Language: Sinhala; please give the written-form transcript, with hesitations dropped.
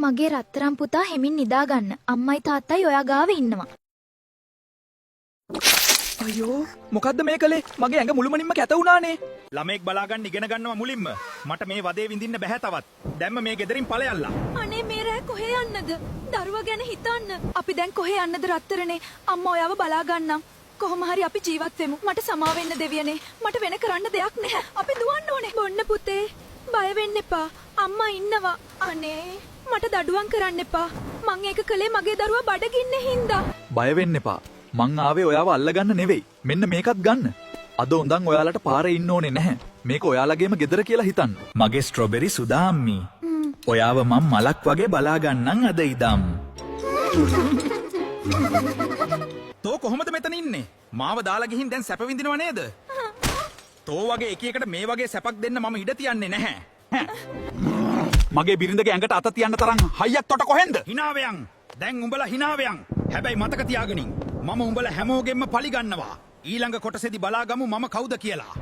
මගේ රත්තරන් පුතා, හෙමින් නිදා ගන්න. අම්මයි තාත්තයි ඔයා ගාව ඉන්නවා. අයියෝ, මොකද්ද මේ කළේ? මගේ ඇඟ මුළුමනින්ම කැත වුණානේ. ළමයෙක් බලාගන්න ඉගෙන ගන්නවා මුලින්ම. මට මේ වදේ විඳින්න බැහැ තවත්. දැම්ම මේ ගෙදරින් පලයල්ලා. අනේ, මේ රෑ කොහේ යන්නද? දරුවා ගැන හිතන්න. අපි දැන් කොහේ යන්නද රත්තරනේ? අම්මා ඔයාව බලා ගන්නම්. කොහොම හරි අපි ජීවත් වෙමු. මට සමා වෙන්න දෙවියනේ. මට වෙන කරන්න දෙයක් නැහැ. අපි දුවන්න ඕනේ. බොන්න පුතේ. බය වෙන්න එපා. අම්මා ඉන්නවා. අනේ, මට දඩුවම් කරන්න එපා. මං ඒක කළේ මගේ දරුවා බඩගින්නේ හින්දා. බය වෙන්න එපා. මං ආවේ ඔයාව අල්ලගන්න නෙවෙයි. මෙන්න මේකත් ගන්න. අද ඉඳන් ඔයාලට පාරේ ඉන්න ඕනේ නැහැ. මේක ඔයාලගේම ගෙදර කියලා හිතන්න. මගේ ස්ට්‍රොබෙරි සුදා අම්මි. ඔයාව මං මලක් වගේ බලා ගන්නම් අද ඉදම්. තෝ කොහොමද මෙතන ඉන්නේ? මාව දාලා ගිහින් දැන් සැප විඳිනව නේද? තෝ වගේ එක එකට මේ වගේ සැපක් දෙන්න මම ඉඩ තියන්නේ නැහැ. මගේ බිරිඳගේ ඇඟට අත තියන්න තරම් හයියක් තොට කොහෙන්ද? හිනාවයන්. දැන් උඹලා හිනාවයන්. හැබැයි මතක තියාගනින්. මම උඹලා හැමෝගෙන්ම පලි ගන්නවා. ඊළඟ කොටසෙදි බලාගමු මම කවුද කියලා.